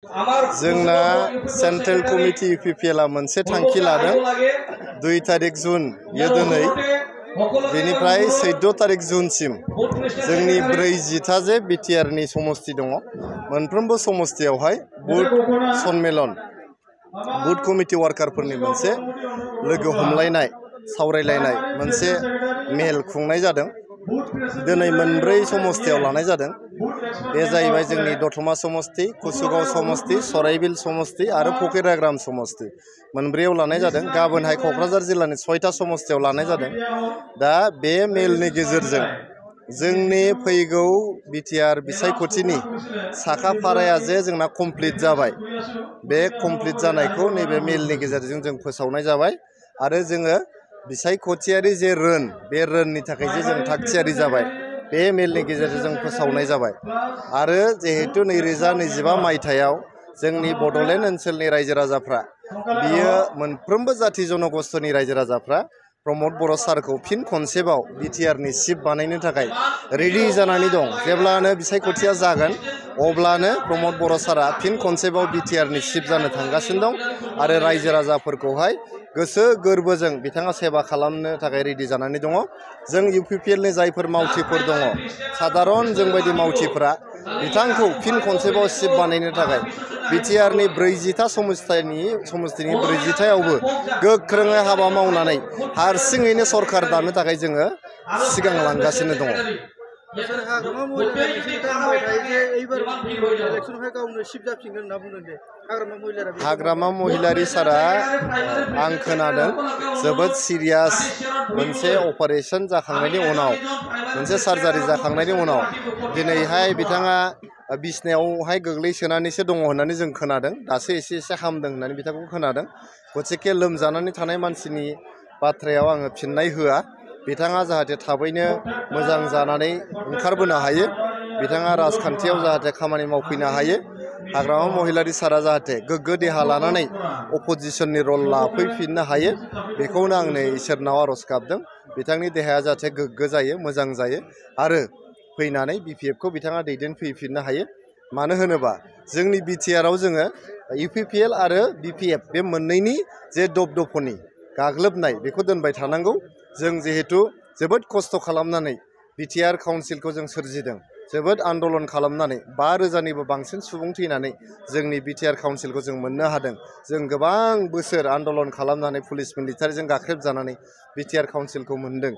जोंना central committee इउपिपिएलआ मोनसे थांखि लादों 2 तारिख जुन यो दिनै बेनिफ्राय 14 तारिख जुनसिम जोंनि 40टा जे बिटिआरनि समस्ति दङ मोनफ्रोमबो समस्तियावहाय बुथ सन्मेलन बुथ कमिटि वार्कारफोरनि मोनसे लोगो हमलायनाय सावरायलायनाय मोनसे मेल खुंनाय जादों दिनै मोनब्रै समस्तियाव लानाय जादों बे जाहैबाय जोंनि दतमा समस्ति कुसुगाव समस्ति सराइबिल समस्ति आरो फकिराग्राम समस्ति मोनब्रैयाव लानाय जादों गाबोनहाय क'क्राझार जिल्लानि 6टा समस्तियाव लानाय जादों दा बे मेलनि गेजेरजों जोंनि फैगौ बिटिआर बिसायख'थिनि साखाफाराया जे जोंना कमप्लिट जाबाय बे कमप्लिट जानायखौ नैबे मेलनि गेजेरजों जों फोसावनाय जाबाय आरो जोङो बिसायख'थियारि जे रोन बे रोननि थाखाय जे जों थागथियारि जाबाय बे मेलनि गेजेरजों जों फोसावनाय जाबाय आरो जिहेतु 2025 मायथाइयाव जोंनि बड'लेण्ड ओनसोलनि रायजो राजाफ्रा बियो मोनफ्रोमबो जाथि जनगोष्ठीनि रायजो राजाफ्रा प्रमद बर' सारखौ फिन खनसेबाव बिटिआरनि चिफ बानायनो थाखाय रेडि जानानै दं जेब्लानो बिसायख'थिया जागोन अब्लानो प्रमद बर' सारा फिन खनसेबाव बिटिआरनि चिफ जानो थांगासिनो दं आरो रायजो राजाफोरखौहाय गोसो गोरबोजों बिथाङा सेवा खालामनो थाखाय रेडि जानानै दङ जों इउपिपिएलनि जायफोर मावथिफोर दङ साधारन जोंबायदि मावथिफोरा बिथांखौ फिन खनसेबाव चिफ बानायनो थाखाय बिटिआरनि 40टा समस्तिनि 40टायावबो गोख्रोङै हाबा मावनानै हारसिङैनो सरकार दानो थाखाय जोङो सिगांलांगासिनो दङ हाग्रामा महिलारि सारा आं खोनादों जोबोद सिरियास मोनसे अपारेशन जाखांनायनि उनाव मोनसे सार्जारि जाखांनायनि उनाव दिनैहाय बिथाङा बिसनायावहाय गोग्लैसोनानैसो दङ होननानै जों खोनादों दासो एसे हामदों होननानै बिथांखौ खोनादों गथिखे लोमजानानै थानाय मानसिनि बाथ्रायाव आङो फिननाय होआ बिथाङा जाहाथे थाबैनो मोजां जानानै ओंखारबोनो हायो बिथाङा राजखान्थियाव जाहाथे खामानि मावफैनो हायो हाग्रामा महिलारि सारा जाहाथे गोग्गो देहा लानानै अपोजिशननि रल लाफैफिननो हायो बेखौनो आं नै इसोरनाव आर'ज गाबदों बिथांनि देहाया जाहाथे गोग्गो जायो मोजां जायो आरो फैनानै बिपिएफखौ बिथाङा दैदेनफैफिननो हायो मानो होनोबा जोंनि बिटिआरआव जोङो इउपिपिएल आरो बिपिएफ बे मोननैनि जे दपदपनि गाग्लोबनाय बेखौ दोनबाय थानांगौ जों जिहेतु जोबोद खस्थ' खालामनानै बिटिआर काउन्सिलखौ जों सोरजिदों जोबोद आन्दलन खालामनानै 5,000निबो बांसिन सुबुं थैनानै जोंनि बिटिआर काउन्सिलखौ जों मोननो हादों जों गोबां बोसोर आन्दलन खालामनानै पुलिस मिलिटारिजों गाख्रेबजानानै बिटिआर काउन्सिलखौ मोनदों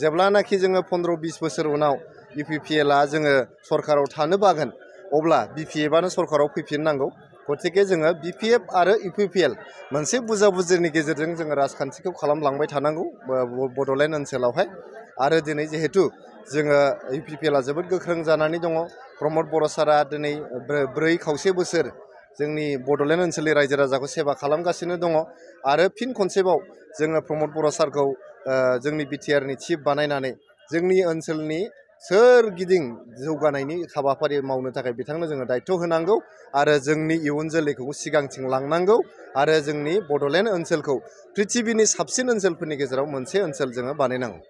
जेब्लानाखि जोङो 15-20 बोसोर उनाव इउपिपिएलआ जोङो सरकाराव थानो बागोन अब्ला बिपिएफआनो सरकाराव फैफिननांगौ गथिखे जोङो बिपिएफ आरो इउपिपिएल मोनसे बुजाबुजिनि गेजेरजों जोङो राजखान्थिखौ खालामलांबाय थानांगौ बड'लेण्ड ओनसोलावहाय आरो दिनै जिहेतु जोङो इउपिपिएलआ जोबोद गोख्रों जानानै दङ प्रमद बर' सारा दिनै 4.5 बोसोर जोंनि बड'लेण्ड ओनसोलनि रायजो राजाखौ सेवा खालामगासिनो दङ आरो फिन खनसेबाव जोङो प्रमद बर' सारखौ जोंनि बिटिआरनि चिफ बानायनानै जोंनि ओनसोलनि सोरगिदिं जौगानायनि हाबाफारि मावनो थाखाय बिथांनो जोङो दायथ' होनांगौ आरो जोंनि इयुन जोलैखौ सिगांथिं लांनांगौ आरो जोंनि बड'लेण्ड ओनसोलखौ पृथिबिनि साबसिन ओनसोलफोरनि गेजेराव मोनसे ओनसोल जोङो बानायनांगौ